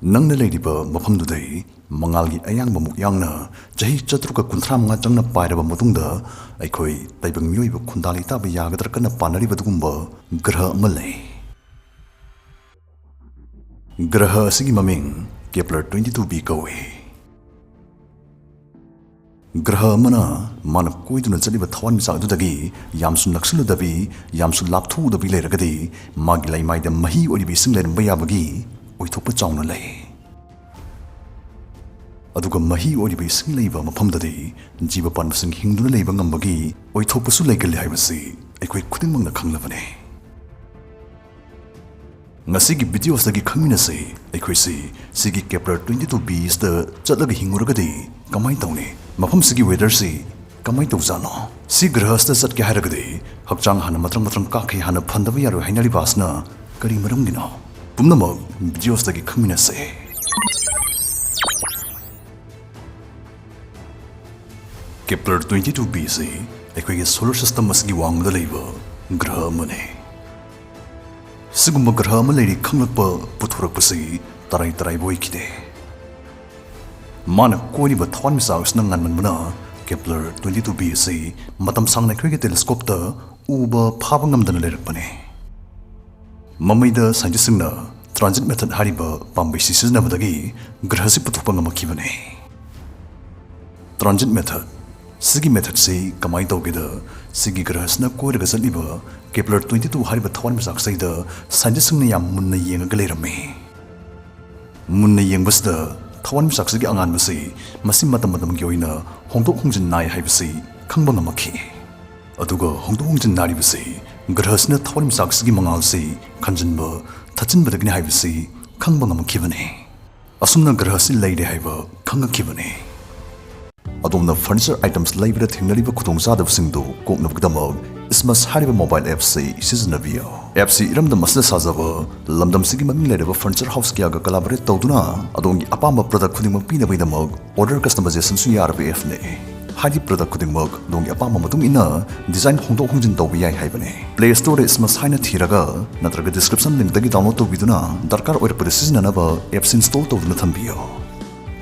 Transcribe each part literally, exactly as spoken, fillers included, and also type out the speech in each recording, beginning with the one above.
ꯅꯪꯅ ꯂꯩꯔꯤꯕ ꯃꯐꯝꯗꯨꯗꯩ ꯃꯉꯥꯜꯒꯤ ꯑꯌꯥꯡꯕ ꯃꯨꯛ ꯌꯥꯡꯅ ꯆꯍꯤ ꯆꯥꯇ꯭ꯔꯨꯛꯀ ꯀꯨꯟꯊ꯭ꯔꯥ ꯃꯉꯥ ꯆꯪꯅ ꯄꯥꯏꯔꯕ ꯃꯇꯨꯡꯗ, ꯑꯩꯈꯣꯏ ꯇꯥꯏꯕꯪ ꯃꯤꯑꯣꯏꯕ ꯈꯨꯟꯗꯥ ꯂꯩꯇꯥꯕ ꯌꯥꯒꯗ꯭ꯔꯥ ꯀꯟꯅ ꯄꯥꯅꯔꯤꯕ ꯑꯗꯨꯒꯨꯝꯕ ꯒ꯭ꯔꯍ ꯑꯃ ꯂꯩ꯫ ꯒ꯭ꯔꯍ ꯑꯁꯤꯒꯤ ꯃꯃꯤꯡ ꯀꯦꯄ꯭ꯂꯔ ꯇ꯭ꯋꯦꯟꯇꯤ ꯇꯨ ꯕꯤ ꯀꯧꯏ꯫ ꯒ꯭ꯔꯍ ꯑꯃꯅ ꯃꯥꯅ ꯀꯣꯏꯗꯨꯅ ꯆꯠꯂꯤꯕ ꯊꯋꯥꯟꯃꯤꯆꯥꯛ ꯑꯗꯨꯗꯒꯤ ꯌꯥꯝꯁꯨ ꯅꯛꯁꯤꯜꯂꯨꯗꯕꯤ, ꯌꯥꯝꯁꯨ ꯂꯥꯞꯊꯣꯛꯎꯗꯕꯤ ꯂꯩꯔꯒꯗꯤ, ꯃꯥꯒꯤ ꯂꯩꯃꯥꯏꯗ ꯃꯍꯤ ꯑꯣꯏꯔꯤꯕ ꯏꯁꯤꯡ ꯂꯩꯔꯝꯕ ꯌꯥꯕꯒꯤ ꯑꯣꯏꯊꯣꯛꯄ ꯆꯥꯎꯅ ꯂꯩ꯫ ꯑꯗꯨꯒ ꯃꯍꯤ ꯑꯣꯏꯔꯤꯕ ꯏꯁꯤꯡ ꯂꯩꯕ ꯃꯐꯝꯗꯗꯤ ꯖꯤꯕ ꯄꯥꯟꯕꯁꯤꯡ ꯍꯤꯡꯗꯨꯅ ꯂꯩꯕ ꯉꯝꯕꯒꯤ ꯑꯣꯏꯊꯣꯛꯄꯁꯨ ꯂꯩꯒꯜꯂꯤ ꯍꯥꯏꯕꯁꯤ ꯑꯩꯈꯣꯏ ꯈꯨꯗꯤꯡꯃꯛꯅ ꯈꯪꯂꯕꯅꯤ꯫ ꯉꯁꯤꯒꯤ ꯚꯤꯗꯤꯑꯣꯁꯤꯗꯒꯤ ꯈꯪꯃꯤꯟꯅꯁꯤ, ꯑꯩꯈꯣꯏꯁꯤ ꯁꯤꯒꯤ ꯀꯦꯄ꯭ꯂꯔ ꯇ꯭ꯋꯦꯟꯇꯤ ꯇꯨ ꯕꯤꯁꯤꯗ ꯆꯠꯂꯒ ꯍꯤꯡꯉꯨꯔꯒꯗꯤ ꯀꯃꯥꯏꯅ ꯇꯧꯅꯤ? ꯃꯐꯝꯁꯤꯒꯤ ꯋꯦꯗꯔꯁꯤ ꯀꯃꯥꯏꯅ ꯇꯧꯖꯥꯠꯅꯣ? ꯁꯤ ꯒ꯭ꯔꯍꯁꯤꯗ ꯆꯠꯀꯦ ꯍꯥꯏꯔꯒꯗꯤ ꯍꯛꯆꯥꯡ ꯍꯥꯟꯅ ꯃꯊ꯭ꯔꯪ ꯃꯊ꯭ꯔꯪ ꯀꯥꯈꯩ ꯍꯥꯟꯅ ꯐꯟꯗꯕ ꯌꯥꯔꯣꯏ ꯍꯥꯏꯅꯔꯤꯕ ꯑꯁꯤꯅ ꯀꯔꯤ ꯃꯔꯝꯒꯤꯅꯣ? ꯄꯨꯝꯅꯃꯛ ꯚꯤꯗꯤꯑꯣꯁꯤꯗꯒꯤ ꯈꯪꯃꯤꯟꯅꯁꯦ꯫ ꯀꯦꯄ꯭ꯂꯔ ꯇ꯭ꯋꯦꯟꯇꯤ ꯇꯨ ꯕꯤ ꯑꯁꯤ ꯑꯩꯈꯣꯏꯒꯤ ꯁꯣꯂꯔ ꯁꯤꯁꯇꯝ ꯑꯁꯤꯒꯤ ꯋꯥꯡꯃꯗ ꯂꯩꯕ ꯒ꯭ꯔꯍ ꯑꯃꯅꯤ꯫ ꯁꯤꯒꯨꯝꯕ ꯒ꯭ꯔꯍ ꯑꯃ ꯂꯩꯔꯤ ꯈꯪꯂꯛꯄ ꯄꯨꯊꯣꯔꯛꯄꯁꯤ ꯇꯔꯥꯏ ꯇꯔꯥꯏꯕ ꯑꯣꯏꯈꯤꯗꯦ꯫ ꯃꯥꯅ ꯀꯣꯏꯔꯤꯕ ꯊꯋꯥꯟꯃꯤꯆꯥꯛ ꯑꯁꯤꯅ ꯉꯟꯃꯟꯕꯅ ꯀꯦꯄ꯭ꯂꯔ ꯇ꯭ꯋꯦꯟꯇꯤ ꯇꯨ ꯕꯤ ꯑꯁꯤ ꯃꯇꯝ ꯁꯥꯡꯅ ꯑꯩꯈꯣꯏꯒꯤ ꯇꯦꯂꯦꯁꯀꯣꯞꯇ ꯎꯕ ꯐꯥꯕ ꯉꯝꯗꯅ ꯂꯩꯔꯛꯄꯅꯤ꯫ ꯃꯃꯩꯗ ꯁꯥꯏꯟꯇꯤꯁꯁꯤꯡꯅ ꯇ꯭ꯔꯥꯟꯖꯤꯠ ꯃꯦꯊꯗ ꯍꯥꯏꯔꯤꯕ ꯄꯥꯝꯕꯩꯁꯤ ꯁꯤꯖꯤꯟꯅꯕꯗꯒꯤ ꯒ꯭ꯔꯍꯁꯤ ꯄꯨꯊꯣꯛꯄ ꯉꯝꯃꯛꯈꯤꯕꯅꯤ꯫ Transit method. ꯁꯤꯒꯤ ꯃꯦꯊꯗꯁꯤ ꯀꯃꯥꯏꯅ ꯇꯧꯒꯦꯗ, ꯁꯤꯒꯤ ꯒ꯭ꯔꯍꯁꯤꯅ ꯀꯣꯏꯔꯒ ꯆꯠꯂꯤꯕ ꯀꯦꯄ꯭ꯂꯔ ꯇ꯭ꯋꯦꯟꯇꯤ ꯇꯨ ꯍꯥꯏꯔꯤꯕ ꯊꯋꯥꯟꯃꯤꯆꯥꯛꯁꯤꯗ ꯁꯥꯏꯟꯇꯤꯁꯁꯤꯡꯅ ꯌꯥꯝ ꯃꯨꯟꯅ ꯌꯦꯡꯉꯒ ꯂꯩꯔꯝꯃꯤ꯫ ꯃꯨꯟꯅ ꯌꯦꯡꯕꯁꯤꯗ ꯊꯋꯥꯟꯃꯤꯆꯥꯛꯁꯤꯒꯤ ꯑꯉꯥꯟꯕꯁꯤ ꯃꯁꯤ ꯃꯇꯝ ꯃꯇꯝꯒꯤ ꯑꯣꯏꯅ ꯍꯣꯡꯗꯣꯛ ꯍꯣꯡꯖꯤꯟ ꯅꯥꯏ ꯍꯥꯏꯕꯁꯤ ꯈꯪꯕ ꯉꯝꯃꯛꯈꯤ꯫ ꯑꯗꯨꯒ ꯍꯣꯡꯗꯣꯛ ꯍꯣꯡꯖꯤꯟ ꯅꯥꯏꯔꯤꯕꯁꯤ ꯒ꯭ꯔꯍꯁꯤꯅ ꯊꯋꯥꯟꯃꯤꯆꯥꯛꯁꯤꯒꯤ ꯃꯉꯥꯜꯁꯤ ꯈꯟꯖꯤꯟꯕ, ꯊꯠꯆꯤꯟꯕꯗꯒꯤꯅꯤ ꯍꯥꯏꯕꯁꯤ ꯈꯪꯕ ꯉꯝꯃꯛꯈꯤꯕꯅꯤ꯫ ꯑꯁꯨꯝꯅ ꯒ꯭ꯔꯍꯁꯤ ꯂꯩꯔꯦ ꯍꯥꯏꯕ ꯈꯪꯉꯛꯈꯤꯕꯅꯤ꯫ ꯑꯗꯣꯝꯅ ꯐꯔꯅꯤꯆꯔ ꯑꯥꯏꯇꯝꯁ ꯂꯩꯕꯗ ꯊꯦꯡꯅꯔꯤꯕ ꯈꯨꯗꯣꯡꯆꯥꯗꯕꯁꯤꯡꯗꯨ ꯀꯣꯛꯅꯕꯒꯤꯗꯃꯛ ꯏꯁꯃꯁ ꯍꯥꯏꯔꯤꯕ ꯃꯣꯕꯥꯏꯜ ꯑꯦꯞꯁꯤ ꯁꯤꯖꯤꯟꯅꯕꯤꯌꯨ꯫ ꯑꯦꯞꯁꯤ ꯏꯔꯝꯗꯝ ꯑꯁꯤꯗ ꯁꯥꯖꯕ, ꯂꯝꯗꯝꯁꯤꯒꯤ ꯃꯃꯤꯡ ꯂꯩꯔꯕ ꯐꯔꯅꯤꯆꯔ ꯍꯥꯎꯁ ꯀꯌꯥꯒ ꯀꯂꯥꯕꯣꯔꯦꯠ ꯇꯧꯗꯨꯅ ꯑꯗꯣꯝꯒꯤ ꯑꯄꯥꯝꯕ ꯄ꯭ꯔꯗꯛ ꯈꯨꯗꯤꯡꯃꯛ ꯄꯤꯅꯕꯒꯤꯗꯃꯛ ꯑꯣꯔꯗꯔ ꯀꯁꯇꯃꯥꯏꯖꯦꯁꯟꯁꯨ ꯌꯥꯔꯕ ꯑꯦꯞꯅꯤ꯫ ꯍꯥꯏꯗꯤ product ꯈꯨꯗꯤꯡꯃꯛ ꯑꯗꯣꯝꯒꯤ ꯑꯄꯥꯝꯕ ꯃꯇꯨꯡ ꯏꯟꯅ design ꯍꯣꯡꯗꯣꯛ ꯍꯣꯡꯖꯤꯟ ꯇꯧꯕ ꯌꯥꯏ ꯍꯥꯏꯕꯅꯤ꯫ Play Store ꯗ Ismus ꯍꯥꯏꯅ ꯊꯤꯔꯒ ꯅꯠꯇ꯭ꯔꯒ description link ꯇꯒꯤ download ꯇꯧꯕꯤꯗꯨꯅ ꯗꯔꯀꯥꯔ ꯑꯣꯏꯔꯛꯄꯗ ꯁꯤꯖꯤꯟꯅꯅꯕ apps install ꯇꯧꯗꯨꯅ ꯊꯝꯕꯤꯌꯨ꯫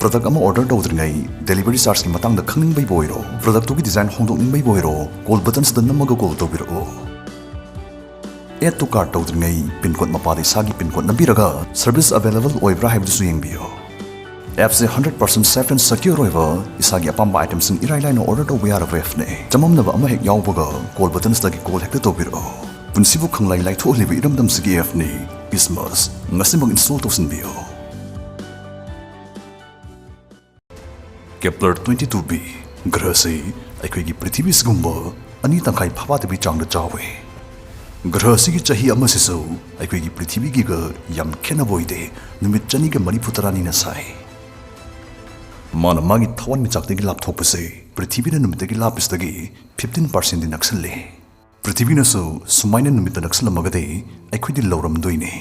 Product ꯑꯃ order ꯇꯧꯗ꯭ꯔꯤꯉꯩ delivery charge ꯀꯤ ꯃꯇꯥꯡꯗ ꯈꯪꯅꯤꯡꯕꯩꯕꯨ ꯑꯣꯏꯔꯣ, product ꯇꯨꯒꯤ design ꯍꯣꯡꯗꯣꯛꯅꯤꯡꯕꯩꯕꯨ ꯑꯣꯏꯔꯣ, call button ꯁꯤꯗ ꯅꯝꯃꯒ call ꯇꯧꯕꯤꯔꯛꯎ꯫ Add to cart ꯇꯧꯗ꯭ꯔꯤꯉꯩ pin code ꯃꯄꯥꯗ ꯏꯁꯥꯒꯤ pin code ꯅꯝꯕꯤꯔꯒ service available ꯑꯣꯏꯕ꯭ꯔꯥ ꯍꯥꯏꯕꯗꯨꯁꯨ ꯌꯦꯡꯕꯤꯌꯨ꯫ App say hundred percent safe and secure ꯑꯣꯏꯕ, ꯏꯁꯥꯒꯤ ꯑꯄꯥꯝꯕ item ꯁꯤꯡ ꯏꯔꯥꯏ ꯂꯥꯏꯅ order ꯇꯧꯕ ꯌꯥꯔꯕ app ꯅꯤ꯫ ꯆꯃꯝꯅꯕ ꯑꯃ ꯍꯦꯛ ꯌꯥꯎꯕꯒ call button ꯁꯤꯗꯒꯤ call ꯍꯦꯛꯇ ꯇꯧꯕꯤꯔꯛꯎ꯫ ꯄꯨꯟꯁꯤꯕꯨ ꯈꯪꯂꯩ ꯂꯥꯏꯊꯣꯛꯍꯜꯂꯤꯕ ꯏꯔꯝꯗꯝꯁꯤꯒꯤ app ꯅꯤ Ismus꯫ ꯉꯁꯤꯃꯛ install ꯇꯧꯁꯤꯟꯕꯤꯌꯨ꯫ Kepler twenty two b ꯒ꯭ꯔꯍꯁꯤ ꯑꯩꯈꯣꯏꯒꯤ ꯄ꯭ꯔꯤꯊꯤꯕꯤꯁꯤꯒꯨꯝꯕ ꯑꯅꯤ ꯇꯪꯈꯥꯏ ꯐꯥꯐꯥꯗꯕꯤ ꯆꯥꯡꯗ ꯆꯥꯎꯏ꯫ ꯒ꯭ꯔꯍ ꯑꯁꯤꯒꯤ ꯆꯍꯤ ꯑꯃꯁꯤꯁꯨ ꯑꯩꯈꯣꯏꯒꯤ ꯄ꯭ꯔꯤꯊꯤꯕꯤꯒꯤꯒ ꯌꯥꯝ ꯈꯦꯠꯅꯕ ꯑꯣꯏꯗꯦ, ꯅꯨꯃꯤꯠ ꯆꯅꯤꯒ ꯃꯔꯤꯐꯨ ꯇꯔꯥꯅꯤꯅ ꯁꯥꯏ꯫ ꯃꯥꯅ ꯃꯥꯒꯤ ꯊꯋꯥꯟꯃꯤꯆꯥꯛꯇꯒꯤ ꯂꯥꯞꯊꯣꯛꯄꯁꯦ ꯄ꯭ꯔꯤꯊꯤꯕꯤꯅ ꯅꯨꯃꯤꯠꯇꯒꯤ ꯂꯥꯞꯄꯁꯤꯗꯒꯤ fifteen percent ꯗꯤ ꯅꯛꯁꯜꯂꯦ꯫ ꯄ꯭ꯔꯤꯊꯤꯕꯤꯅꯁꯨ ꯁꯨꯃꯥꯏꯅ ꯅꯨꯃꯤꯠꯇ ꯅꯛꯁꯜꯂꯝꯃꯒꯗꯤ ꯑꯩꯈꯣꯏꯗꯤ ꯂꯧꯔꯝꯗꯣꯏꯅꯤ꯫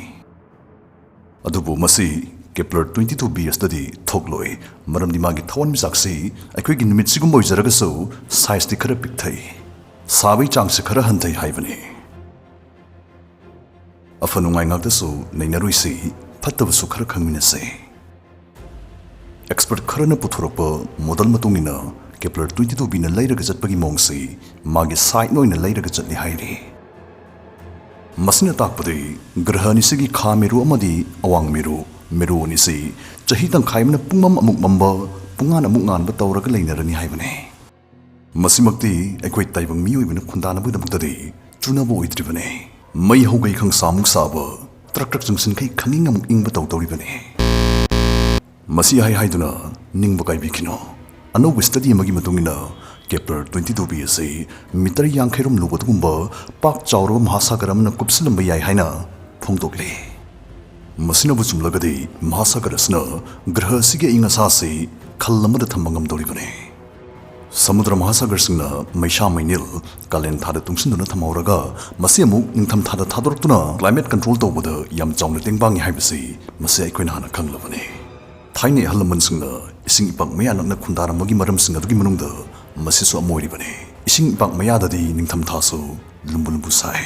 ꯑꯗꯨꯕꯨ ꯃꯁꯤ Kepler twenty two b ꯑꯁꯤꯗꯗꯤ ꯊꯣꯛꯂꯣꯏ, ꯃꯔꯝꯗꯤ ꯃꯥꯒꯤ ꯊꯋꯥꯟꯃꯤꯆꯥꯛꯁꯤ ꯑꯩꯈꯣꯏꯒꯤ ꯅꯨꯃꯤꯠꯁꯤꯒꯨꯝꯕ ꯑꯣꯏꯖꯔꯒꯁꯨ size ꯇꯤ ꯈꯔ ꯄꯤꯛꯊꯩ, ꯁꯥꯕꯒꯤ ꯆꯥꯡꯁꯤ ꯈꯔ ꯍꯟꯊꯩ ꯍꯥꯏꯕꯅꯤ꯫ ꯑꯐ ꯅꯨꯡꯉꯥꯏ ꯉꯥꯛꯇꯁꯨ ꯅꯩꯅꯔꯣꯏꯁꯤ, ꯐꯠꯇꯕꯁꯨ ꯈꯔ ꯈꯪꯃꯤꯟꯅꯁꯤ꯫ Expert ꯈꯔꯅ ꯄꯨꯊꯣꯔꯛꯄ model ꯃꯇꯨꯡ ꯏꯟꯅ Kepler twenty two b ꯅ ꯂꯩꯔꯒ ꯆꯠꯄꯒꯤ ꯃꯑꯣꯡꯁꯤ ꯃꯥꯒꯤ sign ꯑꯣꯏꯅ ꯂꯩꯔꯒ ꯆꯠꯂꯤ ꯍꯥꯏꯔꯤ꯫ ꯃꯁꯤꯅ ꯇꯥꯛꯄꯗꯤ ꯒ꯭ꯔꯍ ꯑꯅꯤꯁꯤꯒꯤ ꯈꯥ ꯃꯦꯔꯨ ꯑꯃꯗꯤ ꯑꯋꯥꯡ ꯃꯦꯔꯨ, ꯃꯦꯔꯨ ꯑꯅꯤꯁꯤ ꯆꯍꯤ ꯇꯪꯈꯥꯏ ꯑꯃꯅ ꯄꯨꯡꯃꯝ ꯑꯃꯨꯛ ꯃꯝꯕ, ꯄꯨꯡꯉꯥꯟ ꯑꯃꯨꯛ ꯉꯥꯟꯕ ꯇꯧꯔꯒ ꯂꯩꯅꯔꯅꯤ ꯍꯥꯏꯕꯅꯤ꯫ ꯃꯁꯤꯃꯛꯇꯤ ꯑꯩꯈꯣꯏ ꯇꯥꯏꯕꯪ ꯃꯤꯑꯣꯏꯕꯅ ꯈꯨꯟꯗꯥꯅꯕꯒꯤꯗꯃꯛꯇꯗꯤ ꯆꯨꯅꯕ ꯑꯣꯏꯗ꯭ꯔꯤꯕꯅꯤ꯫ ꯃꯩ ꯍꯧꯒꯩ ꯈꯪꯁꯥ ꯑꯃꯨꯛ ꯁꯥꯕ, ꯇ꯭ꯔꯛ ꯇ꯭ꯔꯛ ꯆꯪꯁꯤꯟꯈꯩ ꯈꯪꯏꯪ ꯑꯃꯨꯛ ꯏꯪꯕ ꯇꯧꯗꯧꯔꯤꯕꯅꯤ꯫ ꯃꯁꯤ ꯍꯥꯏ ꯍꯥꯏꯗꯨꯅ ꯅꯤꯡꯕ ꯀꯥꯏꯕꯤꯈꯤꯅꯣ꯫ ꯑꯅꯧꯕ study ꯑꯃꯒꯤ ꯃꯇꯨꯡ ꯏꯟꯅ Kepler twenty two b ꯑꯁꯤ meter ꯌꯥꯡꯈꯩ ꯔꯣꯝ ꯂꯨꯕ ꯑꯗꯨꯒꯨꯝꯕ ꯄꯥꯛ ꯆꯥꯎꯔꯕ ꯃꯍꯥꯁꯥꯒꯔ ꯑꯃꯅ ꯀꯨꯞꯁꯤꯜꯂꯝꯕ ꯌꯥꯏ ꯍꯥꯏꯅ ꯐꯣꯡꯗꯣꯛꯂꯤ꯫ ꯃꯁꯤꯅꯕꯨ ꯆꯨꯝꯂꯒꯗꯤ ꯃꯍꯥꯁꯥꯒꯔ ꯑꯁꯤꯅ ꯒ꯭ꯔꯍ ꯑꯁꯤꯒꯤ ꯑꯏꯪ ꯑꯁꯥꯁꯤ ꯈꯜ ꯑꯃꯗ ꯊꯝꯕ ꯉꯝꯗꯧꯔꯤꯕꯅꯤ꯫ ꯁꯃꯨꯗ꯭ꯔ ꯃꯍꯥꯁꯥꯒꯔꯁꯤꯡꯅ ꯃꯩꯁꯥ ꯃꯩꯅꯤꯜ ꯀꯥꯂꯦꯟ ꯊꯥꯗ ꯇꯨꯡꯁꯤꯟꯗꯨꯅ ꯊꯝꯍꯧꯔꯒ ꯃꯁꯤ ꯑꯃꯨꯛ ꯅꯤꯡꯊꯝ ꯊꯥꯗ ꯊꯥꯗꯣꯔꯛꯇꯨꯅ climate control ꯇꯧꯕꯗ ꯌꯥꯝ ꯆꯥꯎꯅ ꯇꯦꯡꯕꯥꯡꯉꯤ ꯍꯥꯏꯕꯁꯤ ꯃꯁꯤ ꯑꯩꯈꯣꯏꯅ ꯍꯥꯟꯅ ꯈꯪꯂꯕꯅꯤ꯫ ꯊꯥꯏꯅ ꯑꯍꯜ ꯂꯃꯟꯁꯤꯡꯅ ꯏꯁꯤꯡ ꯏꯄꯥꯛ ꯃꯌꯥ ꯅꯛꯅ ꯈꯨꯟꯗꯥꯔꯝꯕꯒꯤ ꯃꯔꯝꯁꯤꯡ ꯑꯗꯨꯒꯤ ꯃꯅꯨꯡꯗ ꯃꯁꯤꯁꯨ ꯑꯃ ꯑꯣꯏꯔꯤꯕꯅꯤ꯫ ꯏꯁꯤꯡ ꯏꯄꯥꯛ ꯃꯌꯥꯗꯗꯤ ꯅꯤꯡꯊꯝꯊꯥꯁꯨ ꯂꯨꯝꯕꯨ ꯂꯨꯝꯕꯨ ꯁꯥꯏ꯫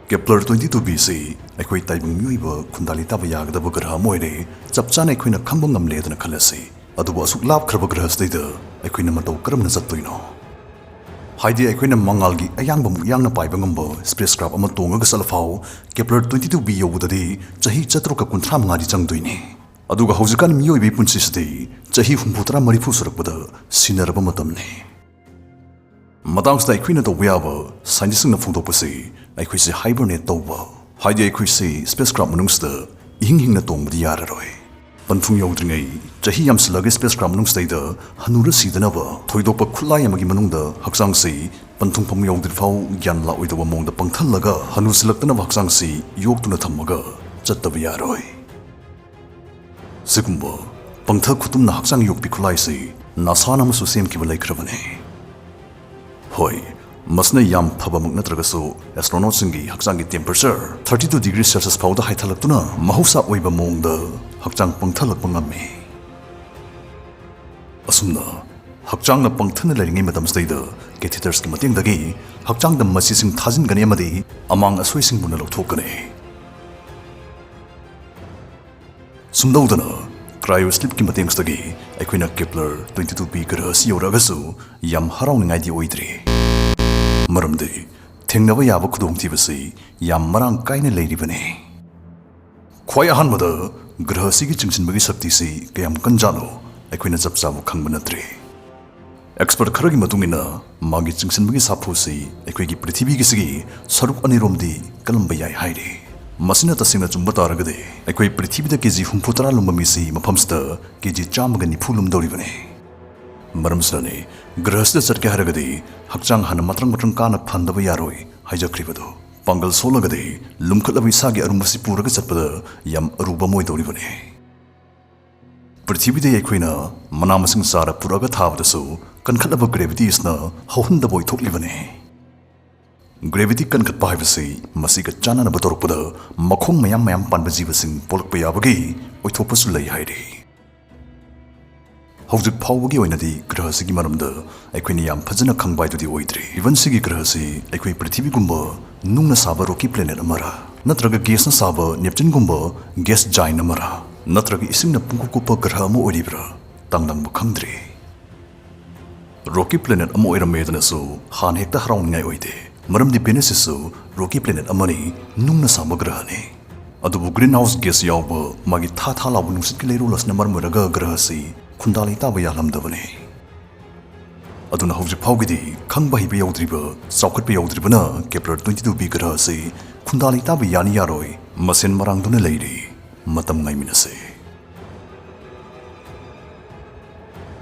ꯀꯦꯄ꯭ꯂꯔ ꯇ꯭ꯋꯦꯟꯇꯤ ꯇꯨ ꯕꯤꯁꯤ ꯑꯩꯈꯣꯏ ꯇꯥꯏꯕꯪ ꯃꯤꯑꯣꯏꯕ ꯈꯨꯟꯗꯥ ꯂꯩꯇꯥꯕ ꯌꯥꯒꯗꯕ ꯒ꯭ꯔꯍ ꯑꯃ ꯑꯣꯏꯔꯦ꯫ ꯆꯞ ꯆꯥꯅ ꯑꯩꯈꯣꯏꯅ ꯈꯪꯕ ꯉꯝꯂꯦꯗꯅ ꯈꯜꯂꯁꯤ꯫ ꯑꯗꯨꯕꯨ ꯑꯁꯨꯛ ꯂꯥꯞꯈ꯭ꯔꯕ ꯒ꯭ꯔꯍꯁꯤꯗꯩꯗ ꯑꯩꯈꯣꯏꯅ ꯃꯇꯧ ꯀꯔꯝꯅ ꯆꯠꯇꯣꯏꯅꯣ? ꯍꯥꯏꯗꯤ ꯑꯩꯈꯣꯏꯅ ꯃꯉꯥꯜꯒꯤ ꯑꯌꯥꯡꯕ ꯃꯨꯛ ꯌꯥꯡꯅ ꯄꯥꯏꯕ ꯉꯝꯕ ꯁ꯭ꯄꯦꯁ ꯀ꯭ꯔꯥꯐ ꯑꯃ ꯇꯣꯡꯉꯒ ꯆꯠꯂꯐꯥꯎ ꯀꯦꯄ꯭ꯂꯔ ꯇ꯭ꯋꯦꯟꯇꯤ ꯇꯨ ꯕꯤ ꯌꯧꯕꯗꯗꯤ ꯆꯍꯤ ꯆꯥꯇ꯭ꯔꯨꯛꯀ ꯀꯨꯟꯊ꯭ꯔꯥ ꯃꯉꯥꯗꯤ ꯆꯪꯗꯣꯏꯅꯤ꯫ ꯑꯗꯨꯒ ꯍꯧꯖꯤꯛꯀꯥꯟ ꯃꯤꯑꯣꯏꯕꯒꯤ ꯄꯨꯟꯁꯤꯁꯤꯗꯤ ꯆꯍꯤ ꯍꯨꯝꯐꯨ ꯇꯔꯥ ꯃꯔꯤꯐꯨ ꯁꯨꯔꯛꯄꯗ ꯁꯤꯟꯅꯔꯕ ꯃꯇꯝꯅꯤ꯫ ꯃꯇꯥꯡꯁꯤꯗ ꯑꯩꯈꯣꯏꯅ ꯇꯧꯕ ꯌꯥꯕ, ꯁꯥꯏꯟꯇꯤꯁꯁꯤꯡꯅ ꯐꯣꯡꯗꯣꯛꯄꯁꯤ, ꯑꯩꯈꯣꯏꯁꯦ ꯍꯥꯏꯕꯔꯅꯦꯠ ꯇꯧꯕ, ꯍꯥꯏꯗꯤ ꯑꯩꯈꯣꯏꯁꯤ ꯁ꯭ꯄꯦꯁ ꯀ꯭ꯔꯥꯐ ꯃꯅꯨꯡꯁꯤꯗ ꯏꯍꯤꯡ ꯍꯤꯡꯅ ꯇꯣꯡꯕꯗꯤ ꯌꯥꯔꯔꯣꯏ꯫ ꯄꯟꯊꯨꯡ ꯌꯧꯗ꯭ꯔꯤꯉꯩ, ꯆꯍꯤ ꯌꯥꯝꯁꯤꯜꯂꯒ ꯁ꯭ꯄꯦꯁ ꯀ꯭ꯔꯥꯐ ꯃꯅꯨꯡꯁꯤꯗꯩꯗ ꯍꯅꯨꯔ ꯁꯤꯗꯅꯕ ꯊꯣꯏꯗꯣꯛꯄ ꯈꯨꯠꯂꯥꯏ ꯑꯃꯒꯤ ꯃꯅꯨꯡꯗ ꯍꯛꯆꯥꯡꯁꯤ ꯄꯟꯊꯨꯡꯐꯝ ꯌꯧꯗ꯭ꯔꯤꯐꯥꯎ ꯒ꯭ꯌꯥꯟ ꯂꯥꯛꯑꯣꯏꯗꯕ ꯃꯑꯣꯡꯗ ꯄꯪꯊꯜꯂꯒ ꯍꯅꯨꯁꯤꯜꯂꯛꯇꯅꯕ ꯍꯛꯆꯥꯡꯁꯤ ꯌꯣꯛꯇꯨꯅ ꯊꯝꯃꯒ ꯆꯠꯇꯕ ꯌꯥꯔꯣꯏ꯫ ꯁꯤꯒꯨꯝꯕ ꯄꯪꯊ ꯈꯨꯇꯨꯝꯅ ꯍꯛꯆꯥꯡ ꯌꯣꯛꯄꯤ ꯈꯨꯠꯂꯥꯏꯁꯤ ꯅꯥꯁꯥꯅ ꯑꯃꯁꯨ ꯁꯦꯝꯈꯤꯕ ꯂꯩꯈ꯭ꯔꯕꯅꯤ꯫ ꯍꯣꯏ, ꯃꯁꯤꯅ ꯌꯥꯝ ꯐꯕꯃꯛ ꯅꯠꯇ꯭ꯔꯒꯁꯨ, ꯑꯦꯁꯇ꯭ꯔꯣꯅꯣꯠꯁꯤꯡꯒꯤ ꯍꯛꯆꯥꯡꯒꯤ temperature thirty two degree Celsius ꯐꯥꯎꯗ ꯍꯥꯏꯊꯜꯂꯛꯇꯨꯅ ꯃꯍꯧꯁꯥ ꯑꯣꯏꯕ ꯃꯑꯣꯡꯗ ꯍꯛꯆꯥꯡ ꯄꯪꯊꯜꯂꯛꯄ ꯉꯝꯃꯤ꯫ ꯑꯁꯨꯝꯅ ꯍꯛꯆꯥꯡꯅ ꯄꯪꯊꯅ ꯂꯩꯔꯤꯉꯩ ꯃꯇꯝꯁꯤꯗꯩꯗ ꯀꯦꯊꯤꯇꯔꯁꯀꯤ ꯃꯇꯦꯡꯗꯒꯤ ꯍꯛꯆꯥꯡꯗ ꯃꯆꯤꯁꯤꯡ ꯊꯥꯖꯤꯟꯒꯅꯤ ꯑꯃꯗꯤ ꯑꯃꯥꯡ ꯑꯁꯣꯏꯁꯤꯡꯕꯨꯅ ꯂꯧꯊꯣꯛꯀꯅꯤ꯫ ꯁꯨꯝꯗꯧꯗꯅ ꯀ꯭ꯔꯥꯏꯑꯣ ꯁ꯭ꯂꯤꯞꯀꯤ ꯃꯇꯦꯡꯁꯤꯗꯒꯤ ꯑꯩꯈꯣꯏꯅ ꯀꯦꯄ꯭ꯂꯔ ꯇ꯭ꯋꯦꯟꯇꯤ ꯇꯨ ꯕꯤ ꯒ꯭ꯔꯍ ꯑꯁꯤ ꯌꯧꯔꯛꯑꯒꯁꯨ ꯌꯥꯝ ꯍꯔꯥꯎꯅꯤꯡꯉꯥꯏꯗꯤ ꯑꯣꯏꯗ꯭ꯔꯤ꯫ ꯃꯔꯝꯗꯤ ꯊꯦꯡꯅꯕ ꯌꯥꯕ ꯈꯨꯗꯣꯡꯊꯤꯕꯁꯤ ꯌꯥꯝ ꯃꯔꯥꯡ ꯀꯥꯏꯅ ꯂꯩꯔꯤꯕꯅꯤ꯫ ꯈ꯭ꯋꯥꯏ ꯑꯍꯥꯟꯕꯗ, ꯒ꯭ꯔꯍ ꯑꯁꯤꯒꯤ ꯆꯤꯡꯁꯤꯟꯕꯒꯤ ꯁꯛꯇꯤꯁꯤ ꯀꯌꯥꯝ ꯀꯟꯖꯥꯠꯅꯣ ꯑꯩꯈꯣꯏꯅ ꯆꯞ ꯆꯥꯕ ꯈꯪꯕ ꯅꯠꯇ꯭ꯔꯤ꯫ ꯑꯦꯛꯁꯄꯔꯠ ꯈꯔꯒꯤ ꯃꯇꯨꯡ ꯏꯟꯅ, ꯃꯥꯒꯤ ꯆꯤꯡꯁꯤꯟꯕꯒꯤ ꯁꯥꯐꯨꯁꯤ ꯑꯩꯈꯣꯏꯒꯤ ꯄ꯭ꯔꯤꯊꯤꯕꯤꯒꯤꯁꯤꯒꯤ ꯁꯔꯨꯛ ꯑꯅꯤꯔꯣꯝꯗꯤ ꯀꯜꯂꯝꯕ ꯌꯥꯏ ꯍꯥꯏꯔꯤ꯫ ꯃꯁꯤꯅ ꯇꯁꯦꯡꯅ ꯆꯨꯝꯕ ꯇꯥꯔꯒꯗꯤ, ꯑꯩꯈꯣꯏ ꯄ꯭ꯔꯤꯊꯤꯕꯤꯗ ꯀꯦꯖꯤ ꯍꯨꯝꯐꯨ ꯇꯔꯥ ꯂꯨꯝꯕ ꯃꯤꯁꯤ ꯃꯐꯝꯁꯤꯗ ꯀꯦꯖꯤ ꯆꯥꯝꯃꯒ ꯅꯤꯐꯨ ꯂꯨꯝꯗꯧꯔꯤꯕꯅꯤ꯫ ꯃꯔꯝꯁꯤꯅꯅꯤ, ꯒ꯭ꯔꯍꯁꯤꯗ ꯆꯠꯀꯦ ꯍꯥꯏꯔꯒꯗꯤ ꯍꯛꯆꯥꯡ ꯍꯥꯟꯅ ꯃꯇ꯭ꯔꯪ ꯃꯇ꯭ꯔꯪ ꯀꯥꯅ ꯐꯟꯗꯕ ꯌꯥꯔꯣꯏ ꯍꯥꯏꯖꯈ꯭ꯔꯤꯕꯗꯨ꯫ ꯄꯥꯡꯒꯜ ꯁꯣꯜꯂꯒꯗꯤ ꯂꯨꯝꯈꯠꯂꯕ ꯏꯁꯥꯒꯤ ꯑꯔꯨꯝꯕꯁꯤ ꯄꯨꯔꯒ ꯆꯠꯄꯗ ꯌꯥꯝ ꯑꯔꯨꯕ ꯑꯃ ꯑꯣꯏꯗꯧꯔꯤꯕꯅꯤ꯫ ꯄ꯭ꯔꯤꯊꯤꯕꯤꯗ ꯑꯩꯈꯣꯏꯅ ꯃꯅꯥ ꯃꯁꯤꯡ ꯆꯥꯔ ꯄꯨꯔꯛꯑꯒ ꯊꯥꯕꯗꯁꯨ ꯀꯟꯈꯠꯂꯕ ꯒ꯭ꯔꯦꯚꯤꯇꯤꯁꯅ ꯍꯧꯍꯟꯗꯕ ꯑꯣꯏꯊꯣꯛꯂꯤꯕꯅꯤ꯫ ꯒ꯭ꯔꯦꯚꯤꯇꯤ ꯀꯟꯈꯠꯄ ꯍꯥꯏꯕꯁꯤ ꯃꯁꯤꯒ ꯆꯥꯟꯅꯅꯕ ꯇꯧꯔꯛꯄꯗ ꯃꯈꯣꯡ ꯃꯌꯥꯝ ꯃꯌꯥꯝ ꯄꯥꯟꯕ ꯖꯤꯕꯁꯤꯡ ꯄꯣꯛꯂꯛꯄ ꯌꯥꯕꯒꯤ ꯑꯣꯏꯊꯣꯛꯄꯁꯨ ꯂꯩ ꯍꯥꯏꯔꯤ꯫ ꯍꯧꯖꯤꯛ ꯐꯥꯎꯕꯒꯤ ꯑꯣꯏꯅꯗꯤ ꯒ꯭ꯔꯍꯁꯤꯒꯤ ꯃꯔꯝꯗ ꯑꯩꯈꯣꯏꯅ ꯌꯥꯝ ꯐꯖꯅ ꯈꯪꯕ ꯍꯥꯏꯗꯨꯗꯤ ꯑꯣꯏꯗ꯭ꯔꯤ꯫ ꯏꯚꯟ ꯁꯤꯒꯤ ꯒ꯭ꯔꯍꯁꯤ ꯑꯩꯈꯣꯏ ꯄ꯭ꯔꯤꯊꯤꯕꯤꯒꯨꯝꯕ ꯅꯨꯡꯅ ꯁꯥꯕ ꯔꯣꯀꯤ ꯄ꯭ꯂꯦꯅꯦꯠ ꯑꯃꯔꯥ, ꯅꯠꯇ꯭ꯔꯒ ꯒꯦꯁꯅ ꯁꯥꯕ ꯅꯦꯞꯆꯨꯟꯒꯨꯝꯕ ꯒꯦꯁ ꯖꯥꯏꯟ ꯑꯃꯔꯥ, ꯅꯠꯇ꯭ꯔꯒ ꯏꯁꯤꯡꯅ ꯄꯨꯡꯀꯨꯞ ꯀꯨꯞꯄ ꯒ꯭ꯔꯍ ꯑꯃ ꯑꯣꯏꯔꯤꯕ꯭ꯔꯥ, ꯇꯥꯡꯗꯪꯕ ꯈꯪꯗ꯭ꯔꯤ꯫ ꯔꯣꯀꯤ ꯄ꯭ꯂꯦꯅꯦꯠ ꯑꯃ ꯑꯣꯏꯔꯝꯃꯦꯗꯅꯁꯨ ꯍꯥꯟꯅ ꯍꯦꯛꯇ ꯍꯔꯥꯎꯅꯤꯡꯉꯥꯏ ꯑꯣꯏꯗꯦ, ꯃꯔꯝꯗꯤ ꯚꯦꯅꯁꯁꯤꯁꯨ ꯔꯣꯀꯤ ꯄ꯭ꯂꯦꯅꯦꯠ ꯑꯃꯅꯤ, ꯅꯨꯡꯅ ꯁꯥꯕ ꯒ꯭ꯔꯍꯅꯤ꯫ ꯑꯗꯨꯕꯨ ꯒ꯭ꯔꯤꯟ ꯍꯥꯎꯁ ꯒꯦꯁ ꯌꯥꯎꯕ ꯃꯥꯒꯤ ꯊꯥ ꯊꯥ ꯂꯥꯎꯕ ꯅꯨꯡꯁꯤꯠꯀꯤ ꯂꯩꯔꯣꯜ ꯑꯁꯤꯅ ꯃꯔꯝ ꯑꯣꯏꯔꯒ ꯒ꯭ꯔꯍꯁꯤ ꯈꯨꯟꯗꯥ ꯂꯩꯇꯥꯕ ꯌꯥꯍꯜꯂꯝꯗꯕꯅꯤ꯫ ꯑꯗꯨꯅ ꯍꯧꯖꯤꯛ ꯐꯥꯎꯒꯤꯗꯤ ꯈꯪꯕ ꯍꯩꯕ ꯌꯧꯗ꯭ꯔꯤꯕ, ꯆꯥꯎꯈꯠꯄ ꯌꯧꯗ꯭ꯔꯤꯕꯅ ꯀꯦꯄ꯭ꯂꯔ ꯇ꯭ꯋꯦꯟꯇꯤ ꯇꯨ ꯕꯤ ꯒ꯭ꯔꯍ ꯑꯁꯤ ꯈꯨꯟꯗꯥ ꯂꯩꯇꯥꯕ ꯌꯥꯅꯤ ꯌꯥꯔꯣꯏ ꯃꯁꯦꯟ ꯃꯔꯥꯡꯗꯨꯅ ꯂꯩꯔꯤ꯫ ꯃꯇꯝ ꯉꯥꯏꯃꯤꯟꯅꯁꯦ꯫